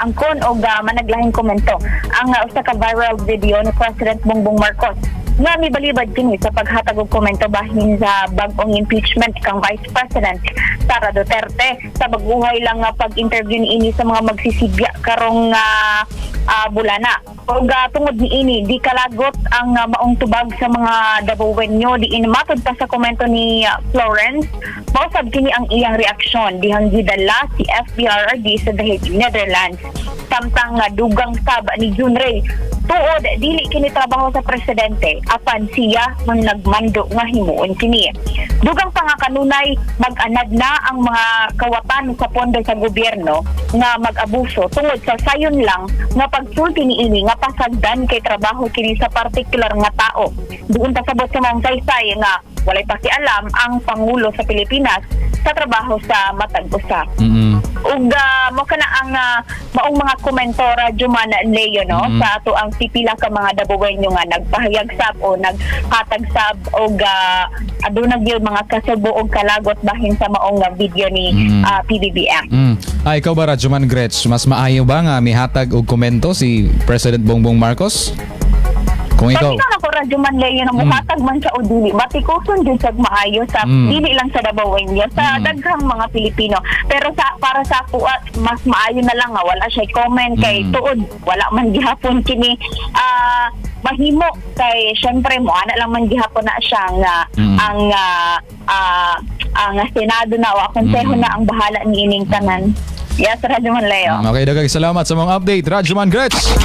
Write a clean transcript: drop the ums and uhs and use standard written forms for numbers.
Naangkon og managlahing komento ang usa ka viral video ni President Bongbong Marcos nga mibalibad kini sa paghatag og komento bahin sa bag-ong impeachment kang Vice President Sara Duterte sa baguhay lang nga pag-interview niini sa mga magsisigya karong bulana. Ug tungod niini, di kalagot ang maong tubag sa mga Dabawenyo diin matod pa sa komento ni Florence, mausab kini ang iyang reaksyon dihang gidala si FPRRD sa The Hague, Netherlands. Samtang nga dugang sab ni Junrey, tuod dili kini trabaho sa presidente apan siya ang nagmando nga himuon kini. Dugang pa nga kanunay mag-anad na ang mga kawatan sa pondo sa gobyerno nga mag-abuso tungod sa sayon lang nga pagsulti niini nga pasagdan kay trabaho kini sa partikular nga tao. Doon pasabot sa mga saysay nga walay pakialam ang pangulo sa Pilipinas sa trabaho sa matag usa. Ug mo kana ang maong mga komento, Radyoman Leo, no, sa ato ang pipila ka mga Dabawenyo nga nagpahayag sab o naghatag sab og aduna gyud mga kasubo og kalagot bahin sa maong nga video ni PBBM. Ah, ikaw ba, Radyoman Gretch, mas maayo ba nga mihatag og komento si President Bongbong Marcos? Kung ikaw. Pati ako, Radyoman Leo, nang muhatag man siya o dili, batikuson jud siya maayo sa dili lang sa Dabawenyo, sa daghang mga Pilipino. Pero sa para sa ako, mas maayo na lang nga wala siya comment kay tuod wala man gihapon kini mahimo kay syempre mo ana lang man gihapon na siya nga ang Senado na o ang konseho na ang bahala niining tanan. Yes, Radyoman Leo. Okay, daghang salamat sa mga update, Radyoman Gretch.